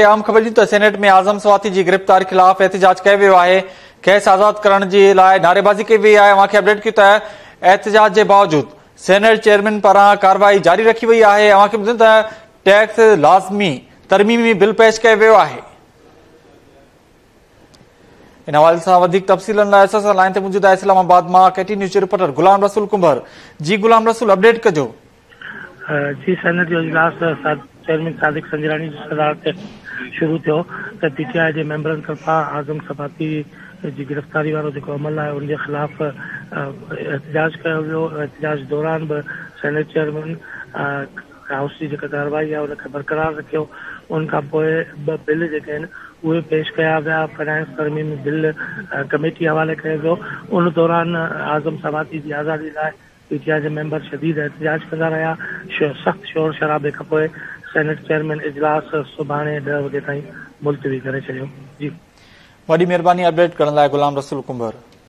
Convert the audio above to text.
اهم خبر ڏيون ته سينيٽ ۾ اعظم سواتي جي گرفتاري خلاف احتجاج ڪيو ويو آهي، کيس آزاد ڪرڻ جي لاء نعريبازي ڪئي وئي آهي. اوهان کي اپڊيٽ ڪيون ته احتجاج جي باوجود سينيٽ چيئرمين پاران ڪارروائي جاري رکي وئي آهي. اوهان کي ٻڌايون ته ٽيڪس لازمي ترميمي بل پيش ڪيو ويو آهي. ان حوالي سان وڌيڪ تفصيلن لاء اسان سان لائين تي موجود آهي اسلام آباد مان ڪي ٽي نيوز جو رپورٽر غلام رسول ڪنڀر. جي غلام رسول اپڊيٽ ڪجو. جي سينيٽ جو اجلاس چيئرمين صادق سنجراڻي جي صدارت هيٺ شروع ٿيو ته پي ٽي آء جي ميمبرن طرفان اعظم سواتي جي گرفتاري وارو جيڪو عمل آهي ان جي خلاف احتجاج ڪيو ويو. احتجاج دوران به سينيٽ چيئرمين هائوس جي جيڪا ڪارروائي آهي ان کي برقرار رکيو. ان کان پوء ٻه بل جيڪي آهن اهي پيش ڪيا ويا. فنانس ترميمي بل ڪميٽي حوالي ڪيو ويو. ان دوران اعظم سواتي جي آزادي لاء پي ٽي آء جا ميمبر شديد احتجاج ڪندا رهيا. سخت شور شرابي کانپوء سينيٽ چيئرمين اجلاس سڀاڻي ڏهه وڳي تائين ملتوي ڪري ڇڏيو. جي. وڏي مهرباني اپڊيٽ ڪرڻ لاء غلام رسول ڪنڀر.